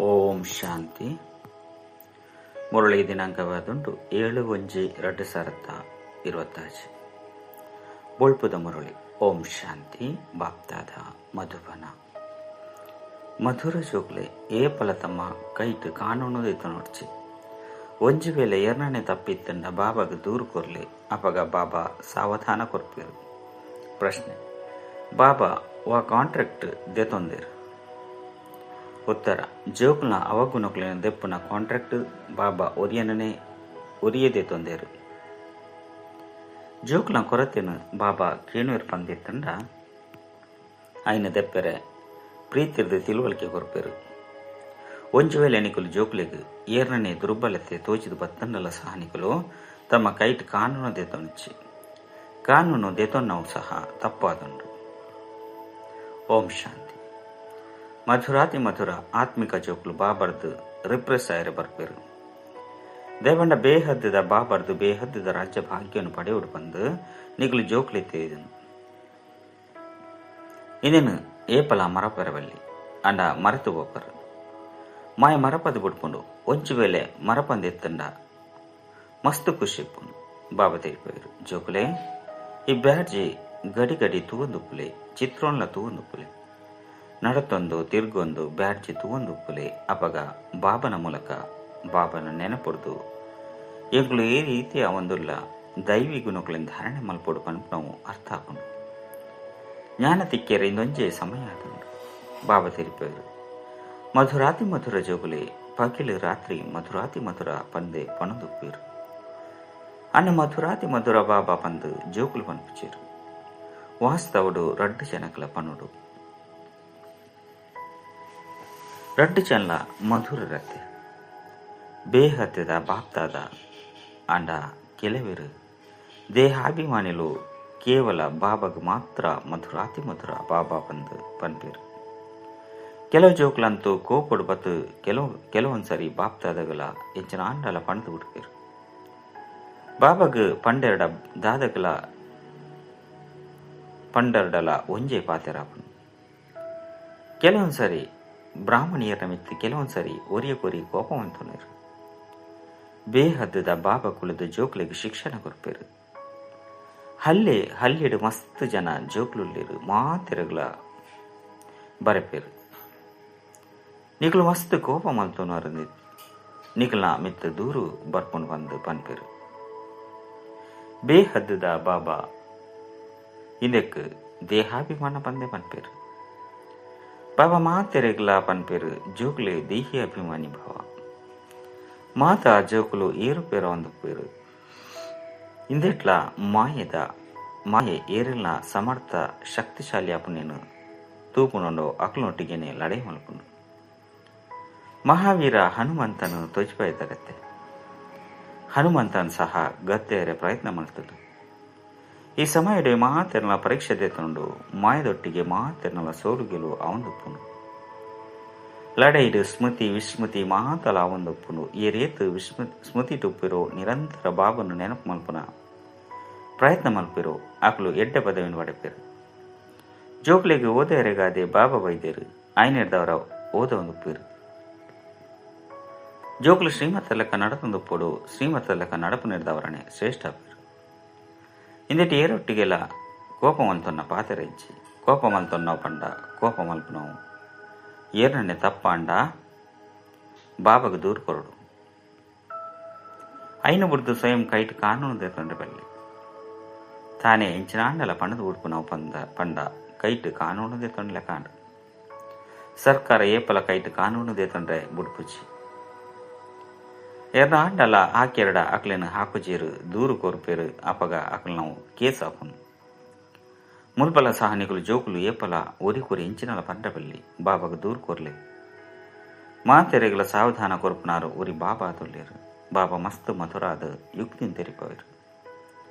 ಓಂ ಶಾಂತಿ. ಮುರಳಿ ದಿನಾಂಕವಾದುಂಟು 7/1/2025. ಬೊಳ್ಪುದ ಮುರಳಿ. ಓಂ ಶಾಂತಿ. ಬಾಪ್ತಾದ ಮಧುಬನ. ಮಧುರ ಜೋಗ್ಲೆ ಏಪಲ ತಮ್ಮ ಕೈಟ್ ಕಾನೂನು ನೋಡ್ಚಿ. ಒಂಜಿ ವೇಳೆ ಎರಡನೇ ತಪ್ಪಿತ್ತಂಡ ಬಾಬಾಗ ದೂರು ಕೊರ್ಲೆ, ಅಪಗ ಬಾಬಾ ಸಾವಧಾನ ಕೊರ್ಪೇರು. ಪ್ರಶ್ನೆ: ಬಾಬಾ ವಾ ಕಾಂಟ್ರಾಕ್ಟ್ ದೆತೊಂದೇರು? ಉತ್ತರ: ಜೋಕುಲ್ನ ಅವಗುಣಕುಲೆನ ದೆಪ್ಪುನ ಕಾಂಟ್ರಾಕ್ಟ್ ಬಾಬಾ ಒರಿಯನನೆ ಒರಿಯೇ ದೆತೊಂದೇರು. ಜೋಕುಲ್ನ ಕೊರತೆನು ಬಾಬಾ ಕೇಣುವೆರ್ ಪಂದಿತ್ತಂಡ ಐನ ದೆಪ್ಪೆರೆ ಪ್ರೀತಿರ್ದು ತಿಳುವಳಿಕೆ ಕೊರ್ಪೇರು. ಒಂಜಿ ವೇಳೆ ನಿಕುಲು ಜೋಕುಲೆಗ್ ಏರ್ನನೆ ದುರ್ಬಲತೆ ತೋಜಿದು ಬತ್ತಂಡಲ ಸಹ ನಿಕುಲು ತಮ್ಮ ಕೈಟ್ ಕಾನೂನು ದೆತೊಂಚಿ. ಕಾನೂನು ದೆತೊನ್ನವು ಸಹ ತಪ್ಪಾದುಂಡು. ಓಂ ಶಾಂತಿ. ಮಧುರಾತಿ ಮಧುರ ಆತ್ಮಿಕ ಜೋಕುಲು ಬಾಬರ್ದು ರಿಪ್ರೆಸ್ ಆಯರೆ ಬರ್ಪೇರು. ದೇವಂಡ ಬೇಹದ್ದದ ಬಾಬರ್ದು ಬೇಹದ್ದದ ರಾಜ್ಯ ಭಾಗ್ಯವನ್ನು ಪಡೆಯುಡು ಬಂದು ನಿಗುಲು ಜೋಕುಲಿತ್ತಿದನು. ಇನ್ನೇನು ಏಪಲ ಮರಪೆರವಲ್ಲಿ ಅಂಡ ಮರೆತು ಹೋಪರು. ಮಾಯ ಮರಪದು ಬಿಡ್ಕೊಂಡು ಒಂಚು ವೇಳೆ ಮರಪಂದೆತ್ತಂಡ ಮಸ್ತ್ ಖುಷಿ ಇಪ್ಪುಂಡು. ಬಾಬಾ ತೆರಿಪೋಯರು, ಜೋಕುಲೆ ಈ ಬ್ಯಾಡ್ಜಿ ಗಡಿ ಗಡಿ ತೂವೊಂದುಪ್ಪುಲೆ, ಚಿತ್ರೋನ್ಲ ತೂವೊಂದುಪ್ಪುಲೆ, ನಡತೊಂದು ತಿರ್ಗೊಂದು ಬ್ಯಾಡ್ಜಿ ತೂವೊಂದುಪ್ಪುಲೆ. ಅಪಗ ಬಾಬನ ಮೂಲಕ ಬಾಬನ ನೆನಪುಡ್ದು ಎಂಕುಲು ಈ ರೀತಿಯ ಒಂದುಲ್ಲ ದೈವಿ ಗುಣಕುಲೆನ್ ಧಾರಣೆ ಮಲ್ಪೊಡು ಪನ್ಪುನವು ಅರ್ಥ ಆಪುಂಡು. ಜ್ಞಾನ ತಿಕ್ಕೆರೆ ಇಂದೊಂಜೆ ಸಮಯ ಆತುಂಡು. ಬಾಬಾ ತೆರಿಪೋಯರು, ಮಧುರಾತಿ ಮಧುರ ಜೋಗುಲೆ ಪಗಿಲು ರಾತ್ರಿ ಮಧುರಾತಿ ಮಧುರ ಪಂದೆ ಪಣದುಪ್ಪೇರು. ಅನ್ನ ಮಧುರಾತಿ ಮಧುರ ಬಾಬಾ ಪಂದು ಜೋಕುಲು ಪನ್ಪುಚೇರು. ವಾಸ್ತವಡು ರಡ್ಡು ಜನಕಲ ಪನುಡು. ರಡ್ಡು ಜನಲ ಮಧುರ ರತೆ ಬೇಹತ್ಯದ ಬಾಪ್ತಾದ. ಅಂಡ ಕೆಲವರು ದೇಹಾಭಿಮಾನಿಲು ಕೇವಲ ಬಾಬಾಗ ಮಾತ್ರ ಮಧುರಾತಿ ಮಧುರ ಬಾಬಾ ಬಂದು ಪನ್ಪೇರು. ಕೆಲವು ಜೋಕುಲಂತೂ ಕೋಪಡು ಬತ್ತು ಕೆಲವೊಂದ್ಸರಿ ಬಾಪ್ತಾದಗಲ ಹೆಚ್ಚಿನ ಆಂಡಲ ಪಂಡ್ದು ಬಿಡ್ಪೇರು. ಬಾಬಾಗ ಪಂಡೆರಡ ದಾದಗಲ ಪಂಡರ್ಡಲ ಒಂಜೆ ಪಾತೆರಾಪನು. ಕೆಲವೊಂದ್ಸರಿ ಬ್ರಾಹ್ಮಣಿಯರ ಮಿತ್ತು ಕೆಲವೊಂದ್ಸರಿ ಒರಿಯ ಕೊರಿ ಕೋಪ ಅಂತುನೇರು. ಬೇಹದ್ದದ ಬಾಬಾ ಕುಳಿದು ಜೋಕ್ಲೆಗ್ ಶಿಕ್ಷಣ ಕೊರ್ಪೇರು. ಹಲ್ಲೆ ಹಲ್ಲಿಡು ಮಸ್ತ್ ಜನ ಜೋಕ್ಲುಲ್ಲೇರು ಮಾತೆರಗ್ಲ ಬರೆಪೇರು. ನಿಕುಲು ಮಸ್ತ್ ಕೋಪ ಮಲ್ತೊನರು ನಿಕುಲ್ನ ಮಿತ್ತ ದೂರು ಬರ್ಕೊಂಡು ಬಂದು ಪನ್ಪೇರು. ಬೇಹದ್ದದ ಬಾಬಾ ಇಂದಕ್ಕೆ ದೇಹಾಭಿಮಾನ ಬಂದೆ ಪನ್ಪೇರು. ಬಾಬಾ ಮಾತೆರೆಗ್ಲ ಪನ್ಪೇರು ಜೋಕ್ಲೆ ದೇಹಿ ಅಭಿಮಾನಿ ಭಾವ. ಮಾತಾ ಜೋಕುಲು ಏರುಪೇರ ಒಂದುಪ್ಪೇರು. ಇಂದೆಟ್ಲ ಮಾಯದ ಮಾಯೆ ಏರೆಲ್ನ ಸಮರ್ಥ ಶಕ್ತಿಶಾಲಿ ಅಪನೇನು ತೂಪುನೊಂಡು ಅಕ್ಲನೊಟ್ಟಿಗೆನೆ ಲಡೈ ಮಲ್ಪುಂಡು. ಮಹಾವೀರ ಹನುಮಂತನು ತೋಜಿಪಾಯ್ತಾಗತ್ತೆ. ಹನುಮಂತನ ಸಹ ಗದ್ದೆಯರೆ ಪ್ರಯತ್ನ ಮಾಡ್ತದೆ. ಈ ಸಮಯಡೆ ಮಾತೆರ್ನ ಪರೀಕ್ಷೆ ದೇತುಂಡು. ಮಾಯದೊಟ್ಟಿಗೆ ಮಾತೆರ್ನಲ ಸೋಲು ಗೆಲುವು ಅವಂದುಪ್ಪುಂಡು. ಲಡೈಡು ಸ್ಮೃತಿ ವಿಸ್ಮೃತಿ ಮಾತಲ ಅವಂದುಪ್ಪುಂಡು. ಈ ರೇತು ಸ್ಮೃತಿ ಟುಪ್ಪಿರೋ ನಿರಂತರ ಬಾಬನ್ನು ನೆನಪು ಮಲ್ಪುನ ಪ್ರಯತ್ನ ಮಲ್ಪಿರೋ ಅಕ್ಲು ಎಡ್ಡೆ ಪದವಿನ ಪಡೆಪೇರು. ಜೋಕ್ಲೆಗೆ ಓದೆರೆಗಾದೆ ಬಾಬಾ ಬೈದೇರು ಐನೆರ್ದವರ ಓದ ಒಂದುಪ್ಪೇರು. ಜೋಕ್ಲು ಶ್ರೀಮತ ಲೆಕ್ಕ ನಡತೊಂದುಪ್ಪೊಡು ಶ್ರೀಮತ ಲೆಕ್ಕ ನಡಪು ನೆಡ್ದವರನೆ ಶ್ರೇಷ್ಠ ಪೇರು. ಇಂದೆಟ್ ಏರೊಟ್ಟಿಗೆಲ ಕೋಪ ಮಲ್ತೊನ್ನ ಪಾತೆರ ಇಜ್ಜಿ. ಕೋಪ ಮಲ್ತೊನ್ನವು ಪಂಡ ಕೋಪ ಮಲ್ಪುನವು ಏರ್ನನ್ನೆ ತಪ್ಪಾಂಡ ಬಾಬಾಗ ದೂರು ಕೊರಡು. ಐನ ಬುಡ್ದು ಸ್ವಯಂ ಕೈಟ್ ಕಾನೂನು ದೇತೊಂಡೆ ಬಲ್ಲಿ ತಾನೇ ಎಂಚಿನಾಂಡಲ ಪಣದು ಉಡ್ಪುನವು ಪಂಡ ಕೈಟ್ ಕಾನೂನು ದೇತೊಂಡ್ಲೆ ಕಾಂಡು. ಸರ್ಕಾರ ಏಪಲ ಕೈಟ್ ಕಾನೂನು ದೇತೊಂಡ್ರೆ ಬುಡ್ಪುಚಿ. ಎರ್ನಾಂಡಲ ಆಕೆರಡ ಅಕ್ಲೆನ್ ಹಾಕುಜೇರು ದೂರು ಕೊರ್ಪೇರು. ಅಪಗ ಅಕ್ಲ ನಾವು ಕೇಸ್ ಹಾಪುನು. ಮುಲ್ಬಲ ಸಹನಿಗಳು ಜೋಕುಲು ಏಪಲ ಒರಿ ಕೊರಿ ಇಂಚಿನಲ ಪಂಡಬಲ್ಲಿ ಬಾಬಾಗ ದೂರು ಕೊರ್ಲೆ. ಮಾತೆರೆಗಳ ಸಾವಧಾನ ಕೊರ್ಪುನಾರು ಒರಿ ಬಾಬಾ ತುಲ್ಲೇರು. ಬಾಬಾ ಮಸ್ತ್ ಮಧುರಾದ ಯುಕ್ತಿನ ತೆರಿಪವರು.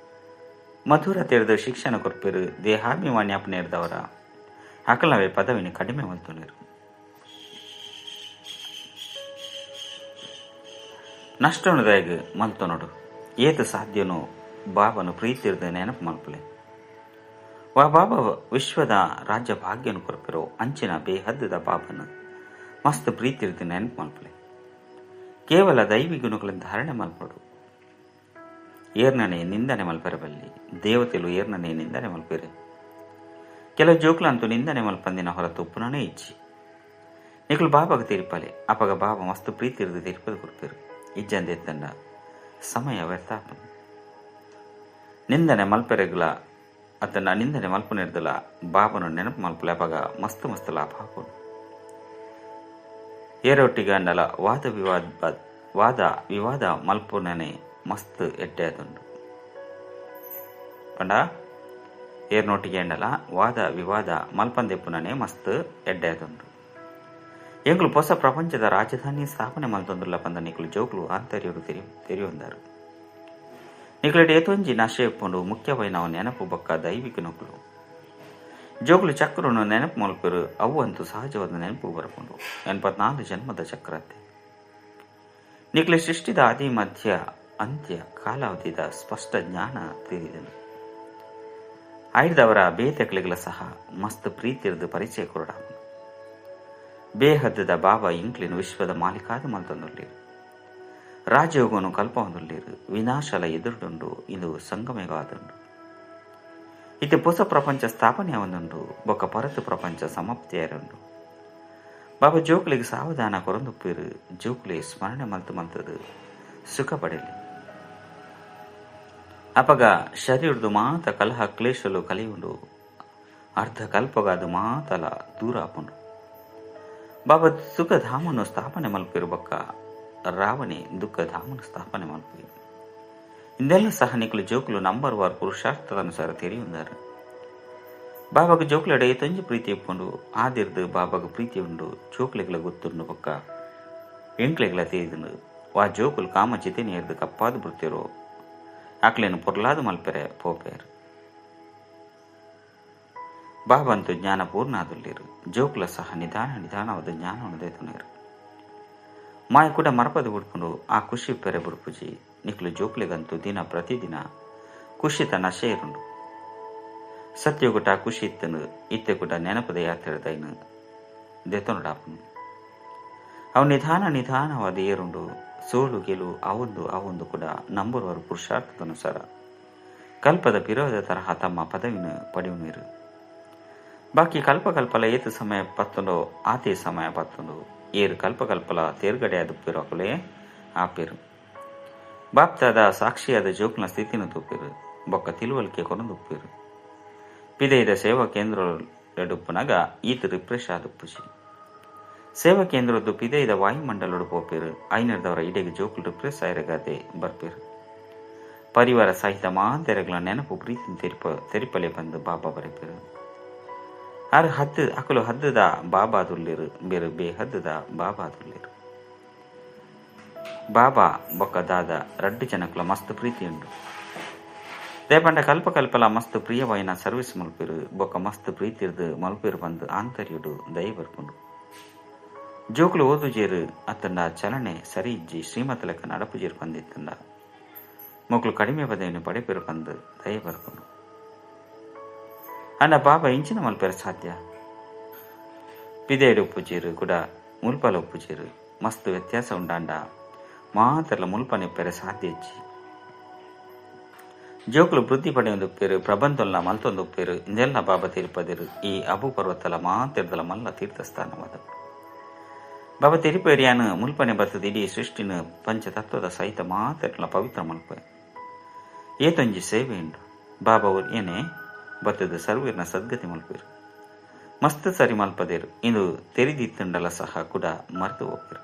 ಮಧುರ ತೆರೆದು ಶಿಕ್ಷಣ ಕೊರ್ಪೇರು. ದೇಹಾಭಿಮಾನಿ ಅಪನೇರ್ದವರ ಅಕಲವೇ ಪದವಿನ ಕಡಿಮೆ ಮಲ್ತೊಲೇರು. ನಷ್ಟನುದಾಯಗ ಮಲ್ತೊನಡು ಏತ ಸಾಧ್ಯನೋ ಬಾಬನು ಪ್ರೀತಿರ್ದ ನೆನಪು ಮಲ್ಪಲೆ. ವಾ ಬಾಬಾ ವಿಶ್ವದ ರಾಜ್ಯ ಭಾಗ್ಯನು ಕೊರ್ಪಿರೋ ಅಂಚಿನ ಬೇಹದ್ದದ ಬಾಬನು ಮಸ್ತ್ ಪ್ರೀತಿರ್ದು ನೆನಪು ಮಲ್ಪಲೆ. ಕೇವಲ ದೈವಿ ಗುಣಗಳನ್ನು ಧಾರಣೆ ಮಲ್ಪಡು. ಏರ್ನನೆ ನಿಂದನೆ ಮಲ್ಪೆರೆ ಬಲ್ಲಿ, ದೇವತೆಲು ಏರ್ನನೆ ನಿಂದನೆ ಮಲ್ಪೆರೆ. ಕೆಲವು ಜೋಕ್ಲಂತೂ ನಿಂದನೆ ಮಲ್ಪಂದಿನ ಹೊರತು ಉಪ್ಪುನೇ ಇಚ್ಚಿ. ನಿಕುಲು ಬಾಬಾಗ ತಿರುಪಲೆ, ಅಪಗ ಬಾಬಾ ಮಸ್ತ್ ಪ್ರೀತಿರ್ದು ತಿರುಪದು ಕೊಡ್ಪೇರು. ಇಜ್ಜಂದೆ ತಂಡ ಸಮಯ ವ್ಯರ್ಥ ಆಪುಂಡು. ನಿಂದನೆ ಮಲ್ಪೆರೆಗ್ಲ ಅತನ ನಿಂದನೆ ಮಲ್ಪುನೆರ್ದಲ ಬಾಬನು ನೆನಪು ಮಲ್ಪಲೆ, ಅಪಗ ಮಸ್ತ್ ಮಸ್ತ್ ಲಾಭ ಆಪುಂಡು. ಏರೊಟ್ಟಿಗೆ ಅಂಡಲ ವಾದ ವಿವಾದ ಮಲ್ಪುನನೆ ಮಸ್ತ್ ಎಡ್ಡೆ ಆದುಂಡು. ಪಂಡ ಏರ್ನೊಟ್ಟಿಗೆ ಅಂಡಲ ವಾದ ವಿವಾದ ಮಲ್ಪಂದೆಪ್ಪುನನೆ ಮಸ್ತ್ ಎಡ್ಡೆ ಆದುಂಡು. ಎಂಗ್ಲು ಹೊಸ ಪ್ರಪಂಚದ ರಾಜಧಾನಿ ಸ್ಥಾಪನೆ ಮಲ್ತೊಂದುಲ್ಲ ಪಂದ ನಿಕ್ಲು ಜೋಕ್ಲು ಆಂತರ್ಯರು ತೆರಿಯೊಂದಾರು. ನಿಕ್ಲೆಡ್ ಏತೊಂಜಿ ನಶೆ ಉಪ್ಪುಂಡು ಮುಖ್ಯವಾಯಿನವು ನೆನಪು ಬೊಕ್ಕ ದೈವಿಕ ನೊಕ್ಲು. ಜೋಕ್ಲು ಚಕ್ರನು ನೆನಪು ಮಲ್ಪೆರು, ಅವು ಅಂತೂ ಸಹಜವಾದ ನೆನಪು ಬರಪುಂಡು. 84 ಜನ್ಮದ ಚಕ್ರತೆ ನಿಕ್ಲೆ ಸೃಷ್ಟಿದ ಆದಿ ಮಧ್ಯ ಅಂತ್ಯ ಕಾಲಾವಧಿದ ಸ್ಪಷ್ಟ ಜ್ಞಾನ ತಿಳಿದನು. ಆಯ್ದವರ ಬೇತೆಕ್ಲೆಗ್ಲ ಸಹ ಮಸ್ತ್ ಪ್ರೀತಿರ್ದು ಪರಿಚಯ ಕೊರಡ. ಬೇಹದ್ದದ ಬಾಬಾ ಇಂಕ್ಲಿನ ವಿಶ್ವದ ಮಾಲೀಕಾದ ಮಲ್ತೊಂದುಳ್ಳೀರು. ರಾಜಯೋಗನು ಕಲ್ಪವೊಂದುಳ್ಳೀರು. ವಿನಾಶಲ ಎದುರುಡುಂಡು, ಇದು ಸಂಗಮೆಗಾದುಂಡು. ಇದು ಹೊಸ ಪ್ರಪಂಚ ಸ್ಥಾಪನೆಯವೊಂದುಂಡು, ಬೊಕ್ಕ ಪರತು ಪ್ರಪಂಚ ಸಮಾಪ್ತಿಯಾರುಂಡು. ಬಾಬಾ ಜೋಕ್ಲಿಗೆ ಸಾವಧಾನ ಕೊರೊಂದುಪ್ಪೀರು. ಜೋಕ್ಲಿ ಸ್ಮರಣೆ ಮಲ್ತು ಮಲ್ತದು ಸುಖ ಪಡೆಯಲಿ. ಅಪಗ ಶರೀರದು ಮಾತ ಕಲಹ ಕ್ಲೇಶಲು ಕಲಿಯುಂಡು, ಅರ್ಧ ಕಲ್ಪಗಾದು ಮಾತಲ ದೂರ ಆಪುಂಡು. ಬಾಬಾ ಸುಖಧಾಮನು ಸ್ಥಾಪನೆ ಮಲ್ಪಿರು, ಬೊಕ್ಕ ರಾವಣೆ ದುಃಖಧಾಮನು ಸ್ಥಾಪನೆ ಮಲ್ಪಿರು. ಇಂದೆಲ್ಲ ಸಹ ನಿಕ್ಲು ಜೋಕ್ಲು ನಂಬರ್ ವಾರ್ ಪುರುಷಾರ್ಥದನುಸಾರ ತೆರಿಯುಂದಾರು. ಬಾಬಾಗ ಜೋಕ್ಲೆಡೆ ತೊಂಜಿ ಪ್ರೀತಿ ಇಪ್ಪುಂಡು. ಆದಿರ್ದು ಬಾಬಾಗ ಪ್ರೀತಿ ಉಂಡು. ಜೋಕ್ಲೆಗ್ಲ ಗೊತ್ತುಂಡು, ಬೊಕ್ಕ ಎಂಕ್ಲೆಗ್ಲ ತಿಳಿದುಂಡು. ವಾ ಜೋಕುಲು ಕಾಮ ಚಿತೆನಿಯರ್ದು ಕಪ್ಪಾದು ಬುಡ್ತಿರೋ ಅಕ್ಲೇನು ಪೊರ್ಲಾದು ಮಲ್ಪೆರೆ ಪೋಪೇರು. ಬಾಬಂತು ಜ್ಞಾನ ಪೂರ್ಣ ಆದುಳ್ಳೀರು. ಜೋಕ್ಲ ಸಹ ನಿಧಾನ ನಿಧಾನವಾದ ಜ್ಞಾನವನ್ನು ದೇತುನೇರು. ಮಾಯ ಕೂಡ ಮರಪದು ಬಿಡ್ಕೊಂಡು ಆ ಖುಷಿ ಪೆರೆ ಬುಡ್ಪುಜಿ. ನಿಕ್ಲು ಜೋಕ್ಲೆಗಂತೂ ದಿನ ಪ್ರತಿದಿನ ಖುಷಿ ತನ್ನ ಶೇರುಂಡು. ಸತ್ಯಗುಟ ಖುಷಿ ಇತ್ತನು, ಇತ್ತೆ ಕೂಡ ನೆನಪದ ಯಾತ್ರೆದೈನು ದೆತೊಂಡಾಪನು. ಅವು ನಿಧಾನ ನಿಧಾನವಾದ ಏರುಂಡು. ಸೋಲು ಗೆಲು ಅವೊಂದು ಅವೊಂದು ಕೂಡ ನಂಬುವವರು ಪುರುಷಾರ್ಥದನುಸಾರ ಕಲ್ಪದ ವಿರೋಧ ತರಹ ತಮ್ಮ ಪದವಿನ ಪಡೆಯುವೀರು. ಬಾಕಿ ಕಲ್ಪ ಕಲ್ಪಲ ಏತು ಸಮಯ ಪತ್ತುಂಡೋ ಆತೆ ಸಮಯ ಪತ್ತುಂಡು. ಏರು ಕಲ್ಪ ಕಲ್ಪಲ ತೇರ್ಗಡೆ ಅದುಪ್ಪಿರೋಕಲೇ ಆಪೇರು. ಬಾಪ್ತಾದ ಸಾಕ್ಷಿಯಾದ ಜೋಕ್ನ ಸ್ಥಿತಿನ ತೂಪಿರು, ಬೊಕ್ಕ ತಿಳುವಳಿಕೆ ಕೊನದುಪ್ಪಿರು. ಪಿದೈದ ಸೇವಾ ಕೇಂದ್ರ ಈತ ರಿಫ್ರೆಶ್ ಆದುಪ್ಪುಜಿ. ಸೇವಾ ಕೇಂದ್ರದ್ದು ಪಿದೈದ ವಾಯುಮಂಡಲೋಡು ಪೋಪೇರು. ಐನರ್ದವರ ಇಡೆಗೆ ಜೋಕುಲು ರಿಫ್ರೆಶ್ ಆಯಿರಗಾದೆ ಬರ್ಪೇರು. ಪರಿವಾರ ಸಹಿತ ಮಾಂತೆರಗಳ ನೆನಪು ಪ್ರೀತಿ ತೆರಿಪಲೆ ಬಂದು ಬಾಬಾ ಬರೆಪೇರು. ಆರು ಹದ್ದು ಅಕಲು ಹದ್ದದ ಬಾಬಾ ದುಲ್ಲಿರು, ಬೇರು ಬೇ ಹದ್ದದ ಬಾಬಾ ದುಲ್ಲಿರು. ಬಾಬಾ ಬೊಕ್ಕ ದಾದ ರಡ್ಡು ಜನಕುಲ ಮಸ್ತ್ ಪ್ರೀತಿಯುಂಡು. ದೇಪಂಡ ಕಲ್ಪ ಕಲ್ಪಲ ಮಸ್ತ್ ಪ್ರಿಯವಾಯಿನ ಸರ್ವಿಸ್ ಮಲ್ಪಿರು, ಬೊಕ್ಕ ಮಸ್ತ್ ಪ್ರೀತಿರ್ದು ಮಲ್ಪಿರು ಬಂದು ಆಂತರ್ಯುಡು ದಯ ಬರ್ಪುಂಡು. ಜೋಕುಲು ಓದುಜೇರು ಅತ್ತಂಡ ಚಲನೆ ಸರಿ ಇಜ್ಜಿ ಶ್ರೀಮತ ಲೆಕ್ಕ ನಡಪುಜೇರು ಬಂದಿತ್ತಂಡ ಮಕ್ಕಳು ಕಡಿಮೆ ಪದವಿಯನ್ನು ಪಡೆಪಿರು ಬಂದು ದಯ ಬರ್ಪುಂಡು. ಅಣ್ಣ ಬಾಬಾ ಇಂಚಿನ ಮಲ್ಪೆರ ಸಾಧ್ಯ. ಪಿದೇಡು ಉಪ್ಪುಜೇರು ಕೂಡ ಮುಲ್ಪಲ ಉಪ್ಪುಜೇರು ಮಸ್ತ್ ವ್ಯತ್ಯಾಸ ಉಂಡಾಂಡ ಮಾತ್ರಲ ಮುಲ್ಪನೆ ಪೆರೆ ಸಾಧ್ಯ ಇಜ್ಜಿ. ಜೋಕುಲು ವೃದ್ಧಿ ಪಡೆಯೊಂದು ಉಪ್ಪೇರು, ಪ್ರಬಂಧೊಲ್ಲ ಮಲ್ತೊಂದು ಉಪ್ಪೇರು. ಇಂದೆಲ್ಲ ಬಾಬಾ ತಿರುಪದಿರು. ಈ ಅಬು ಪರ್ವತಲ ಮಾತಿರ್ದಲ ಮಲ್ಲ ತೀರ್ಥಸ್ಥಾನವಾದ ಬಾಬಾ ತಿರುಪೇರಿಯಾನು ಮುಲ್ಪನೆ ಬರ್ತದ ಇಡೀ ಸೃಷ್ಟಿನ ಪಂಚತತ್ವದ ಸಹಿತ ಮಾತಿರ್ಲ ಪವಿತ್ರ ಮಲ್ಪೆ ಏತೊಂಜಿ ಸೇವೆ ಉಂಡು. ಬಾಬಾ ಏನೇ ಬರ್ತದ ಸರ್ವೀರ್ನ ಸದ್ಗತಿ ಮಲ್ಪೇರು. ಮಸ್ತ್ ಸರಿ ಮಲ್ಪದೇರು. ಇಂದು ತೆರಿದಿತ್ತುಂಡಲ ಸಹ ಕೂಡ ಮರೆತು ಹೋಗ್ತಿರು.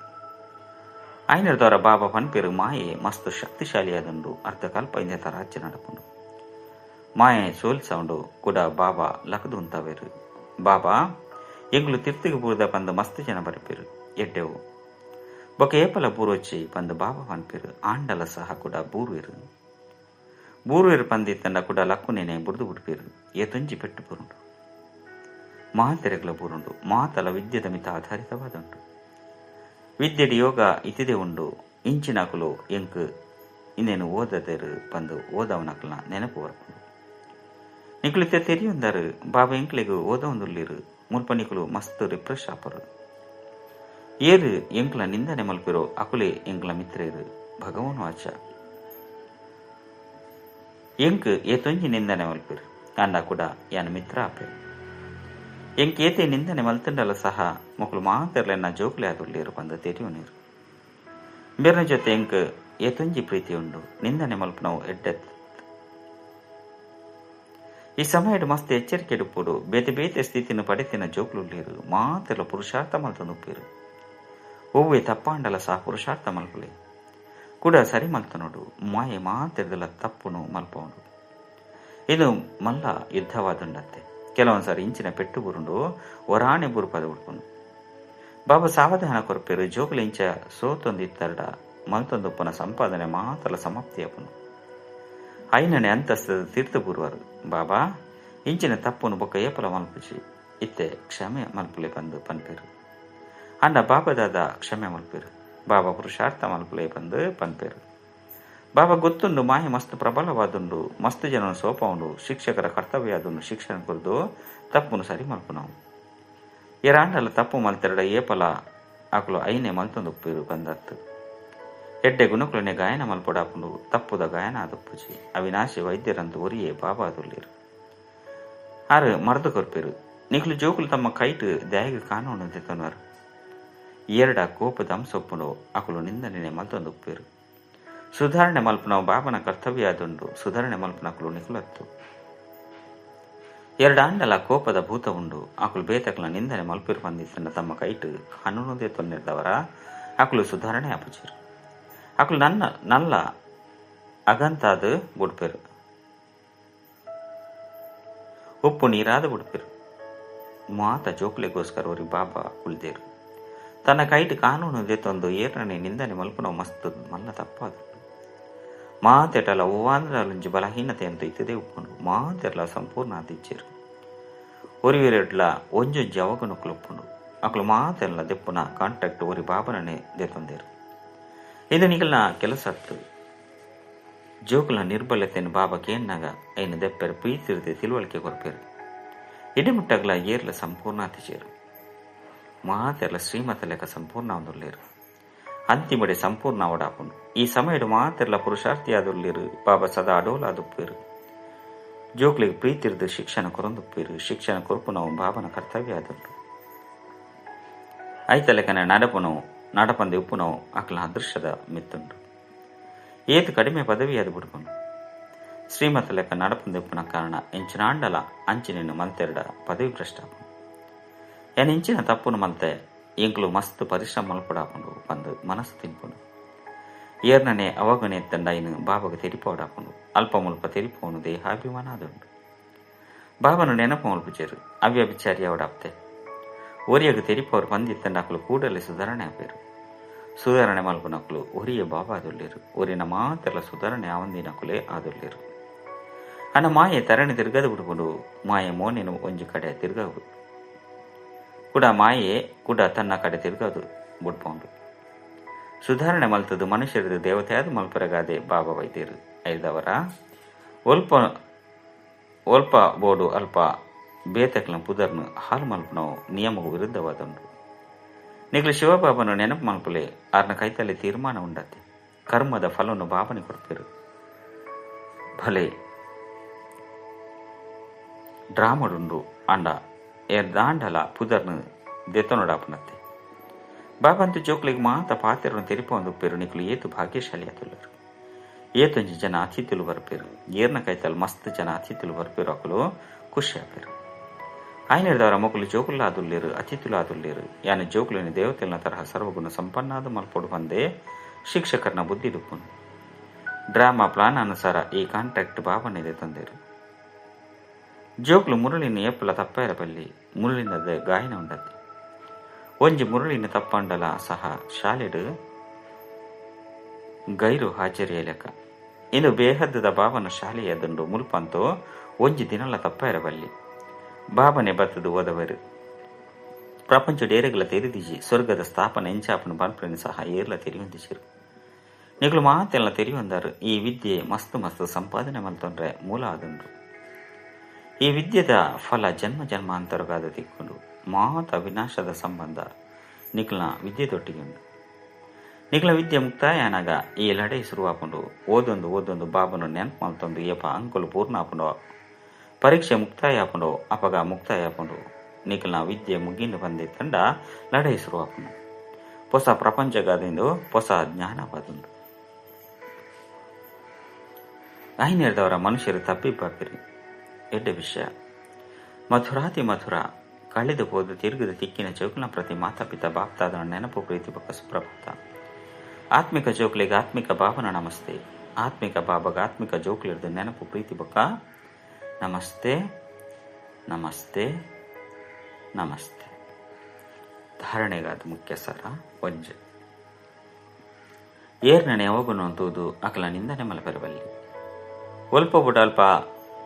ಆಯ್ನರ್ದವರ ಬಾಬಾ ಪನ್ಪೇರು ಮಾಯೆ ಮಸ್ತ್ ಶಕ್ತಿಶಾಲಿಯಾದುಂಡು. ಅರ್ಧ ಕಲ್ಪ ಇಂದೆತ ರಾಜ್ಯ ನಡಪುಂಡು. ಮಾಯೆ ಸೋಲ್ಸೌಂಡು ಕೂಡ ಬಾಬಾ ಲಕದು ಉಂತಾವೇರು. ಬಾಬಾ ಎಂಗ್ಲು ತಿರ್ತಿಗೆ ಬೂರ್ದ ಪಂದು ಮಸ್ತ್ ಜನ ಬರಪೇರು ಎಡ್ಡೆವು. ಬೊಕ ಏಪಲ ಬೂರೋಚಿ ಪಂದು ಬಾಬಾ ಪನ್ಪೇರು. ಆಂಡಲ ಸಹ ಕೂಡ ಬೂರ್ವೇರು. ಬೂರ್ವೇರು ಪಂದಿತ್ತಂಡ ಕೂಡ ಲಕ್ಕುನೇನೆ ಬುಡ್ದು ಬಿಡ್ಪೇರು. ಏತೊಂಜಿ ಪೆಟ್ಟು ಬೂರುಂಡು, ಮಹಾತೆರೆಗಳ ಬೂರುಂಡು. ಮಾತಲ ವಿದ್ಯೆದ ಮಿತ ಆಧಾರಿತವಾದುಂಡು. ವಿದ್ಯೆಡ್ ಯೋಗ ಇತಿದೆ ಉಂಡು. ಇಂಚಿನಕುಲು ಎಂಕ್ ಇನ್ನೇನು ಓದದೇರು ಬಂದು ಓದವನಕಲ್ನ ನೆನಪು ಬರ್ಪುಂಡು. ನಿಕ್ಲಿತ್ತೆ ತೆರಿಯೊಂದಾರು ಬಾಬಾ ಎಂಕ್ಲೆಗ್ ಓದವೊಂದುಳ್ಳೀರು. ಮುಲ್ಪ ನಿಕುಲು ಮಸ್ತ್ ರಿಫ್ರೆಶ್ ಆಪರು. ಏರು ಎಂಕ್ಲ ನಿಂದನೆ ಮಲ್ಪಿರೋ ಅಕುಲೆ ಎಂಕ್ಲ ಮಿತ್ರೇರು. ಭಗವಾನ್ ವಾಚ ಎಂಕ್ ಏತೊಂಜಿ ನಿಂದನೆ ಮಲ್ಪಿರು ಅಂಡ ಕೂಡ ಯಾನ್ ಮಿತ್ರ ಆಪೆ. ಎಂಕ್ ಏತೆ ನಿಂದನೆ ಮಲ್ತಂಡಲ ಸಹ ಮೊಕಲು ಮಾತೆರ್ಲೆನ್ನ ಜೋಕುಲೆ ಆದುಳ್ಳೇರು ಪಂದ ತೆರಿಯುನೇರು. ಬೇರ್ನ ಜೊತೆ ಎಂಕ್ ಏತೊಂಜಿ ಪ್ರೀತಿ ಉಂಡು. ನಿಂದನೆ ಮಲ್ಪುನವು ಎಡ್ಡೆತ್. ಈ ಸಮಯಡ್ ಮಸ್ತ್ ಎಚ್ಚರಿಕೆ ಇಡುಪುಡು. ಬೇತೆ ಬೇತೆ ಸ್ಥಿತಿನ ಪಡೆತಿನ ಜೋಕುಲುಳ್ಳೇರು. ಮಾತೆರ್ಲ ಪುರುಷಾರ್ಥ ಮಲ್ತೊಂದುಪ್ಪೇರು. ಒವ್ವೆ ತಪ್ಪಾಂಡಲ ಸಹ ಪುರುಷಾರ್ಥ ಮಲ್ಪುಲೆ ಕೂಡ ಸರಿ ಮಲ್ತನೋಡು. ಮಾಯೆ ಮಾತೆರ್ದಲ ತಪ್ಪುನು ಮಲ್ಪವನು. ಇದು ಮಲ್ಲ ಯುದ್ಧವಾದುಂಡತ್ತೆ. ಕೆಲವೊಂದ್ಸಾರಿ ಇಂಚಿನ ಪೆಟ್ಟು ಬುರುಂಡು ಒರಾಣೆ ಬುರುಪದ ಉಡ್ಪುಂಡು. ಬಾಬಾ ಸಾವಧಾನ ಕೊರ್ಪೇರು. ಜೋಕುಲು ಇಂಚ ಸೋತೊಂದಿತ್ತರಡ ಮಲ್ತೊಂದುಪ್ಪನ ಸಂಪಾದನೆ ಮಾತ್ರಲ ಸಮಾಪ್ತಿಯಪ್ಪನು. ಐನನೆ ಅಂತಸ್ತದ ತೀರ್ಥ ಬುರುವರು. ಬಾಬಾ ಇಂಚಿನ ತಪ್ಪುನು ಬೊಕ್ಕ ಏಪಲ ಮಲ್ಪುಜಿ ಇತ್ತೆ ಕ್ಷಮೆ ಮಲ್ಪುಲೆ ಬಂದು ಪನ್ಪೇರು. ಅಂಡ ಬಾಬಾದಾದ ಕ್ಷಮೆ ಮಲ್ಪೇರು. ಬಾಬಾ ಪುರುಷಾರ್ಥ ಮಲ್ಪುಲೆ ಬಂದು ಪನ್ಪೇರು. ಬಾಬಾ ಗೊತ್ತುಂಡು ಮಾಯೆ ಮಸ್ತ್ ಪ್ರಬಲವಾದುಂಡು. ಮಸ್ತ್ ಜನನು ಸೋಪವುಂಡು. ಶಿಕ್ಷಕರ ಕರ್ತವ್ಯ ಅದನ್ನು ಶಿಕ್ಷಣ ಕೊರ್ದು ತಪ್ಪುನು ಸರಿ ಮಲ್ಪುನವು. ಎರಾಂಡಲ ತಪ್ಪು ಮಲ್ತೆರಡ ಏಪಲ ಅಕುಲು ಐನೆ ಮಲ್ತೊಂದುಪ್ಪೇರು ಬಂದತ್ತು. ಎಡ್ಡೆ ಗುಣಕುಲನೆ ಗಾಯನ ಮಲ್ಪೊಡಾಪುಂಡು. ತಪ್ಪುದ ಗಾಯನ ಆದಪ್ಪುಜಿ. ಅವಿನಾಶಿ ವೈದ್ಯರಂದು ಒರಿಯೇ ಬಾಬಾ ಅದುಲ್ಲೇರು. ಆರು ಮರ್ದು ಕೊರ್ಪೇರು. ನಿಕ್ಲು ಜೋಕುಲು ತಮ್ಮ ಕೈಟು ದ್ಯಾಗ ಕಾನೂನು ದೆತೊನರು. ಎರಡ ಕೋಪದ ಅಂಸೊಪ್ಪುಂಡು ಅಕುಲು ನಿಂದನೆ ಮಲ್ತೊಂದುಪ್ಪೇರು. ಸುಧಾರಣೆ ಮಲ್ಪುನವು ಬಾಬನ ಕರ್ತವ್ಯ ಆದುಂಡು. ಸುಧಾರಣೆ ಮಲ್ಪುನಕುಲು ನಿಕುಲತ್ತು. ಎರಡಾಂಡಲ ಕೋಪದ ಭೂತ ಉಂಡು. ಅಕುಲು ಬೇತಕಲ ನಿಂದನೆ ಮಲ್ಪಿರು ಬಂದಿತ್ತನ್ನ ತಮ್ಮ ಕೈಟು ಕಾನೂನು ದೆತೊನ್ನಿರ್ದವರ ಅಕುಲು ಸುಧಾರಣೆ ಆಪುಜೇರು. ಅಕುಲು ನನ್ನ ನಲ್ಲ ಅಗಂತಾದ ಬುಡ್ಪೇರು. ಉಪ್ಪು ನೀರಾದ ಬುಡ್ಪೇರು. ಮಾತ ಜೋಕುಲೆಗೋಸ್ಕರ ಒರಿ ಬಾಬಾ ಕುಲ್ದೇರು. ತನ್ನ ಕೈಟು ಕಾನೂನು ದೆತ್ತೊಂದು ಏರನೆ ನಿಂದನೆ ಮಲ್ಪುನವು ಮಸ್ತ್ ಮಲ್ಲ ತಪ್ಪಾದ. ಮಾತೆಟಲ ಒವ್ವಾಂದ್ರಲುಂಜಿ ಬಲಹೀನತೆ ಅಂತ ಇತ್ತದೆ ಉಪ್ಪುಂಡು. ಮಾತೆರ್ಲ ಸಂಪೂರ್ಣ ಆದಿಚ್ಚೇರು. ಒರಿವೆರೆಡ್ಲ ಒಂಜೊಂಜಿ ಅವಗುಣಕ್ಕಲು ಉಪ್ಪುಂಡು. ಅಕಲು ಮಾತೆರ್ಲ ದೆಪ್ಪುನ ಕಾಂಟ್ಯಾಕ್ಟ್ ಒರಿ ಬಾಬನನೆ ದೆತ್ತೊಂದೇರು. ಇದು ನಿಗಲ್ನ ಕೆಲಸತ್ತು. ಜೋಕುಲ ನಿರ್ಬಲತೆಯನ್ನು ಬಾಬಾ ಕೇನ್ನಾಗ ಐನ ದೆಪ್ಪೆರ್ ಪ್ರೀತಿರ್ದೆ ತಿಳುವಳಿಕೆ ಕೊರ್ಪೇರು. ಇಡಿಮುಟ್ಟಗ್ಲ ಏರ್ಲ ಸಂಪೂರ್ಣ ಅತಿಚೇರು. ಮಾತೆರ್ಲ ಶ್ರೀಮತ ಲೆಕ್ಕ ಸಂಪೂರ್ಣ ಒಂದುಳ್ಳೇರು. ಅಂತಿಮಡೆ ಸಂಪೂರ್ಣ ಓಡಾಪುಂಡು. ಈ ಸಮಯಡು ಮಾತೆರ್ಲ ಪುರುಷಾರ್ಥಿಯಾದುಳ್ಳೇರು. ಬಾಬಾ ಸದಾ ಅಡೋಲಾದುಪ್ಪೇರು. ಜೋಕ್ಲಿಗೆ ಪ್ರೀತಿರ್ದು ಶಿಕ್ಷಣ ಕೊರೊಂದುಪ್ಪೇರು. ಶಿಕ್ಷಣ ಕೊರ್ಪುನವು ಬಾಬನ ಕರ್ತವ್ಯ ಆದುಂಡು. ಐತ ಲೆಕ್ಕನೆ ನಡಪುನವು ನಡಪಂದೆ ಉಪ್ಪುನವು ಅಕ್ಲ ಅದೃಶ್ಯದ ಮಿತ್ತುಂಡು. ಏತು ಕಡಿಮೆ ಪದವಿ ಅದು ಬಿಡ್ಪುಂಡು. ಶ್ರೀಮತ ಲೆಕ್ಕ ನಡಪಂದೆ ಉಪ್ಪುನ ಕಾರಣ ಎಂಚಿನಾಂಡಲ ಅಂಚಿನ ಮಲ್ತೆರಡ ಪದವಿ ಭ್ರಷ್ಟಾಪುಂಡು. ಏನ್ ಇಂಚಿನ ತಪ್ಪುನು ಮಲ್ತೆ ಎಂಕ್ಲು ಮಸ್ತ್ ಪರಿಶ್ರಮ ಮಲ್ಪಡಾಪುಂಡು ಬಂದು ಮನಸ್ಸು ತಿನ್ಪುಂಡು. ಏರ್ನನೆ ಅವಗಣೆ ತಂಡ ಇನ್ನು ಬಾಬಾಗ ತೆರಿಪೋಡಾಪುಂಡು. ಅಲ್ಪ ಮುಲ್ಪ ತೆರಿಪೋನು ದೇಹಾಭಿಮಾನ ಅದುಂಡು. ಬಾಬನು ನೆನಪು ಮಲ್ಪುಚೇರು. ಅವ್ಯಭಿಚಾರಿ ಅವಡಾಪ್ತೆ. ಒರಿಯಗ ತೆರಿಪೋರು ಬಂದಿತ್ತಂಡ ಅಕಲು ಕೂಡಲೇ ಸುಧಾರಣೆ ಆಪೇರು. ಸುಧಾರಣೆ ಮಲ್ಪುನಕುಲು ಒರಿಯ ಬಾಬಾ ಆದುಳ್ಳೇರು. ಒರಿನ ಮಾತೆಲ್ಲ ಸುಧಾರಣೆ ಆವಂದಿನಕುಲೇ ಆದುಳ್ಳೇರು. ಅನ್ನ ಮಾಯೆ ತರಣಿ ತಿರ್ಗದು ಬಿಡ್ಕೊಂಡು. ಮಾಯೆ ಮೋನೇನು ಒಂಜಿ ಕಡೆ ತಿರ್ಗದು ಕೂಡ ಮಾಯೆ ಕೂಡ ತನ್ನ ಕಡೆ ತಿರ್ಗದು ಬುಡ್ಪೌಂಡು. ಸುಧಾರಣೆ ಮಲ್ತದ್ದು ಮನುಷ್ಯರದು ದೇವತೆಯಾದ ಮಲ್ಪರಗಾದೆ ಬಾಬಾ ವೈದ್ಯರು ಐದವರ ಒಲ್ಪ ಒಲ್ಪ ಬೋಡು ಅಲ್ಪ ಬೇತಕ್ಲ ಪುದರ್ನು ಹಾಲು ಮಲ್ಪನವು ನಿಯಮವು ವಿರುದ್ಧವಾದುಂಡು. ನಿಗ್ಲು ಶಿವಬಾಬನು ನೆನಪು ಮಲ್ಪಲೆ ಆರ್ನ ಕೈತಲ್ಲಿ ತೀರ್ಮಾನ ಉಂಡತೆ. ಕರ್ಮದ ಫಲವನ್ನು ಬಾಬನಿ ಕೊಡ್ತಿರು. ಭಲೆ ಡ್ರಾಮಡುಂಡು ಅಂಡ ಎರ್ದಾಂಡಲ ಪುದರ್ನು ದೆತ್ತನೊಡಾಪನತ್ತೆ. ಬಾಬಂತು ಜೋಕ್ಲಿಗೆ ಮಾತ ಪಾತೆರನ್ನು ತೆರಿಪೊಂದುಪ್ಪೇರು. ನಿಕ್ಲು ಏತು ಭಾಗ್ಯಶಾಲಿ ಆತುಲ್ಲರು. ಏತೊಂಜಿ ಜನ ಅತಿಥಿಲು ಬರ್ಪೇರು. ಏರ್ನ ಕೈತಲ್ ಮಸ್ತ್ ಜನ ಅತಿಥಿಲು ಬರ್ಪೇರು. ಅಕುಲು ಖುಷಿ ಆಪೇರು. ಆಯ್ನೆರ್ದವರ ಮೊಕಲು ಜೋಕುಲ ಆದುಲ್ಲೇರು, ಅತಿಥಿಲು ಆದುಲ್ಲೇರು. ಯಾನ ಜೋಕುಲಿನ ದೇವತೆಲ್ನ ತರಹ ಸರ್ವಗುಣ ಸಂಪನ್ನಾದ ಮಲ್ಪೊಡು ಬಂದೇ ಶಿಕ್ಷಕರನ್ನ ಬುದ್ಧಿ ದುಪ್ಪುನು. ಡ್ರಾಮಾ ಪ್ಲಾನ್ ಅನುಸಾರ ಈ ಕಾಂಟ್ರಾಕ್ಟ್ ಬಾಬನಿದೆ ತಂದೇರು. ಜೋಕ್ಲು ಮುರುಳಿನ ಏಪಲ ತಪ್ಪಾರ ಬಲ್ಲಿ ಮುರುಳಿನದ ಗಾಯನ ಉಂಡತ್ತೆ. ಒಂಜಿ ಮುರುಳಿನ ತಪ್ಪಂಡಲ ಸಹ ಶಾಲೆಡು ಗೈರು ಹಾಜರಿಯ ಲೆಕ್ಕ. ಇನ್ನು ಬೇಹದ್ದದ ಬಾಬನ ಶಾಲೆಯದುಂಡು ಮುಲ್ಪಂತೋ ಒಂಜಿ ದಿನಲ ತಪ್ಪಾರ ಬಲ್ಲಿ ಬಾಬನೆ ಬತ್ತದು ಓದವರು. ಪ್ರಪಂಚ ಡೇರೆಗಳ ತೆರಿದಿಜಿ ಸ್ವರ್ಗದ ಸ್ಥಾಪನೆ ಎಂಚಾಪನ ಬನ್ಪ್ರನಿ ಸಹ ಏರ್ಲ ತೆರಿಯೊಂದಿಸಿರು. ನಿಗಳು ಮಾತೆಲ್ಲ ತೆರಿಯೊಂದಾರು. ಈ ವಿದ್ಯೆ ಮಸ್ತು ಮಸ್ತು ಸಂಪಾದನೆ ಮಲ್ತೊಂಡ್ರೆ ಮೂಲ ಆದುಂಡು. ಈ ವಿದ್ಯೆದ ಫಲ ಜನ್ಮ ಜನ್ಮಾಂತರಗಾದ ತಿಕ್ಕೊಂಡು ಮಾತ ವಿನಾಶದ ಸಂಬಂಧ ನಿಕ್ಲ್ನ ವಿದ್ಯೆದೊಟ್ಟಿಗೆ ಉಂಡು. ನಿಕ್ಲ ವಿದ್ಯೆ ಮುಕ್ತಾಯ ಆನಗ ಈ ಲಡೈ ಶುರುವಾಪುಂಡು. ಓದೊಂದು ಓದೊಂದು ಬಾಬನು ನೆನಪು ಮಲ್ತೊಂದು ಏಪ ಅಂಕುಲು ಪೂರ್ಣ ಆಪುಂಡು, ಪರೀಕ್ಷೆ ಮುಕ್ತಾಯ ಆಪುಂಡು, ಅಪಗ ಮುಕ್ತಾಯ ಆಪುಂಡು. ನಿಕ್ಲ್ನ ವಿದ್ಯೆ ಮುಗಿಂಡು ಪಂದಿತ್ತಂಡ ಲಡೈ ಶುರುವಾಪುಂಡು. ಹೊಸ ಪ್ರಪಂಚಗಾದಿಂದು ಹೊಸ ಜ್ಞಾನವಾದುಂಡು. ಐನೇರ್ದವರ ಮನುಷ್ಯರು ತಪ್ಪಿಪ್ಪಾಪಿರಿ ಎಡ್ಡೆ ವಿಷಯ. ಮಥುರಾತಿ ಮಥುರ ಕಳೆದು ಹೋದ ತಿರುಗಿದ ತಿಕ್ಕಿನ ಚೌಕನ ಪ್ರತಿ ಮಾತಾಪಿತ ಬಾಪ್ತಾದನ ನೆನಪು ಪ್ರೀತಿ ಬೊಕ್ಕ ಸುಪ್ರಭಾತ. ಆತ್ಮಿಕ ಜೋಕ್ಲಿಗೆ ಆತ್ಮಿಕ ಭಾವನ ನಮಸ್ತೆ. ಆತ್ಮಿಕ ಬಾಬಾಗ ಆತ್ಮಿಕ ಜೋಕ್ಲಿರ್ದು ನೆನಪು ಪ್ರೀತಿ ಬೊಕ್ಕ ನಮಸ್ತೆ ನಮಸ್ತೆ ನಮಸ್ತೆ. ಧಾರಣೆಗಾದ ಮುಖ್ಯ ಸರ ಒಂಜೆ ಏರ್ನಣೆ ಅವಗುಣ ತೂದು ಅಕಲ ನಿಂದನೆ ಮಲಪೆರಬಲ್ಲಿ ಒಲ್ಪ ಬುಡಲ್ಪ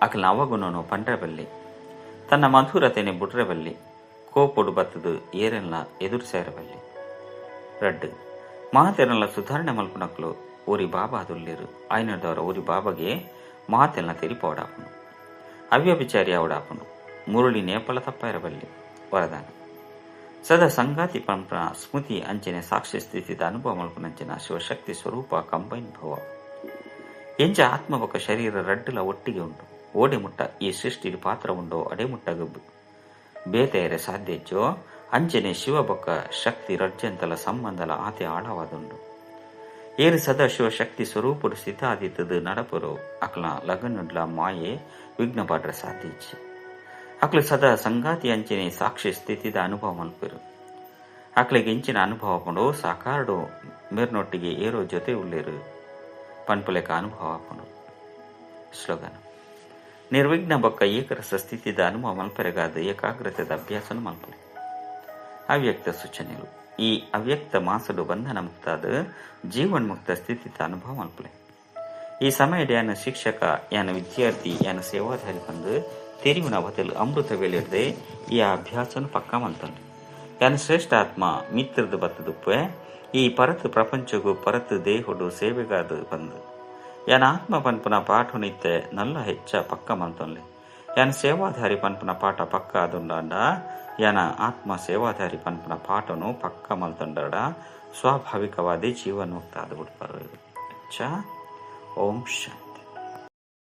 ಅಕಲ ಅವಗುಣನು ಪಂಡ್ರಬಲ್ಲಿ ತನ್ನ ಮಧುರತೆನೆ ಬುಡ್ರಬಲ್ಲಿ ಕೋಪೊಡು ಬತ್ತದು ಏರೆಲ್ಲ ಎದುರು ಸೇರಬಲ್ಲಿ. ರಡ್ಡು ಮಾತೆರೆಲ್ಲ ಸುಧಾರಣೆ ಮಲ್ಪುನಕ್ಲು ಊರಿ ಬಾಬಾ ದುಲ್ಲೇರು ಆಯ್ನದವರ ಊರಿ ಬಾಬಾಗೆ ಮಾತೆಲ್ಲ ತೆರಿಪೋಡಾಪುಂಡು ಅವ್ಯಭಿಚಾರಿ ಅವಡಾಪುಂಡು ಮುರುಳಿ ನೇಪಲ ತಪ್ಪಾಯಿರಬಲ್ಲಿ. ವರದಾನ ಸದಾ ಸಂಗಾತಿ ಪಂಪನ ಸ್ಮೃತಿ ಅಂಚನೆ ಸಾಕ್ಷಿ ಸ್ಥಿತಿದ ಅನುಭವ ಮಲ್ಪುನಂಚಿನ ಶಿವಶಕ್ತಿ ಸ್ವರೂಪ ಕಂಬೈನ್ ಭವ. ಎಂಚ ಆತ್ಮಬಕ ಶರೀರ ರಡ್ಡುಲ ಒಟ್ಟಿಗೆ ಉಂಟು. ಓಡೆ ಮುಟ್ಟ ಈ ಸೃಷ್ಟಿ ಪಾತ್ರ ಉಂಡೋ ಅಡೆ ಮುಟ್ಟ ಬೇತೆಯರೆ ಸಾಧ್ಯಚ್ಚೋ ಅಂಚನೆ ಶಿವಬೊಕ್ಕ ಶಕ್ತಿ ರಜ್ಜಂತಲ ಸಂಬಂಧಲ ಆತೆ ಆಳವಾದುಂಡು. ಏರು ಸದಾ ಶಿವಶಕ್ತಿ ಸ್ವರೂಪಡು ಸ್ಥಿತಾದಿತ್ತದು ನಡಪರು ಅಕ್ಲ ಲಗನುಡ್ಲ ಮಾಯೆ ವಿಘ್ನ ಪಾಡ್ರ ಸಾಧ್ಯ ಇಚ್ಚಿ. ಅಕ್ಲು ಸದಾ ಸಂಗಾತಿ ಅಂಚನೆ ಸಾಕ್ಷಿ ಸ್ಥಿತಿದ ಅನುಭವ ಮಲ್ಪೆರು. ಅಕ್ಲಿಗೆ ಇಂಚಿನ ಅನುಭವ ಪಂಡು ಸಾಕಾರಡು ಮೇರ್ನೊಟ್ಟಿಗೆ ಏರೋ ಜೊತೆ ಉಳ್ಳೇರು ಪನ್ಪುಲೆಕ ಅನುಭವ ಪಂಡು. ಸ್ಲೋಗನ್ ನಿರ್ವಿಘ್ನ ಬೊಕ್ಕ ಏಕರಸ ಸ್ಥಿತಿದ ಅನುಭವ ಮಲ್ಪೆರೆಗಾದ ಏಕಾಗ್ರತೆದ ಅಭ್ಯಾಸನು ಮಲ್ಪಲೆ. ಅವ್ಯಕ್ತ ಸೂಚನೆಗಳು ಈ ಅವ್ಯಕ್ತ ಮಾಸಡು ಬಂಧನ ಮುಕ್ತಾದ ಜೀವನ್ಮುಕ್ತ ಸ್ಥಿತಿದ ಅನುಭವ ಮಲ್ಪಲೆ. ಈ ಸಮಯದ ಯಾನ ಶಿಕ್ಷಕ ಯಾನ ವಿದ್ಯಾರ್ಥಿ ಯಾನ ಸೇವಾಧಾರಿ ಬಂದು ತೆರಿವಿನ ಬದಲು ಅಮೃತ ವೇಳೆರ್ದೆ ಈ ಅಭ್ಯಾಸನು ಪಕ್ಕ ಮಲ್ತಂಡು. ಯಾನ ಶ್ರೇಷ್ಠ ಆತ್ಮ ಮಿತ್ರದ ಬತ್ತದುಪ್ಪೆ ಈ ಪರತು ಪ್ರಪಂಚಗೂ ಪರತು ದೇಹುಡು ಸೇವೆಗಾದ ಬಂದು ಯಾನ ಆತ್ಮ ಪನ್ಪುನ ಪಾಠನಿತ್ತೆ ನಲ್ಲ ಹೆಚ್ಚ ಪಕ್ಕ ಮಲ್ತೊನ್ಲೆ. ಯಾನ ಸೇವಾಧಾರಿ ಪನ್ಪುನ ಪಾಠ ಪಕ್ಕ ಅದುಂಡಾಂಡ ಯಾನ ಆತ್ಮ ಸೇವಾಧಾರಿ ಪನ್ಪುನ ಪಾಠನು ಪಕ್ಕ ಮಲ್ತೊಂಡಾಡ ಸ್ವಾಭಾವಿಕವಾದಿ ಜೀವನ್ಮುಕ್ತ ಆದ ಬಿಡ್ಪಾರು. ಓಂ ಶಾಂತಿ.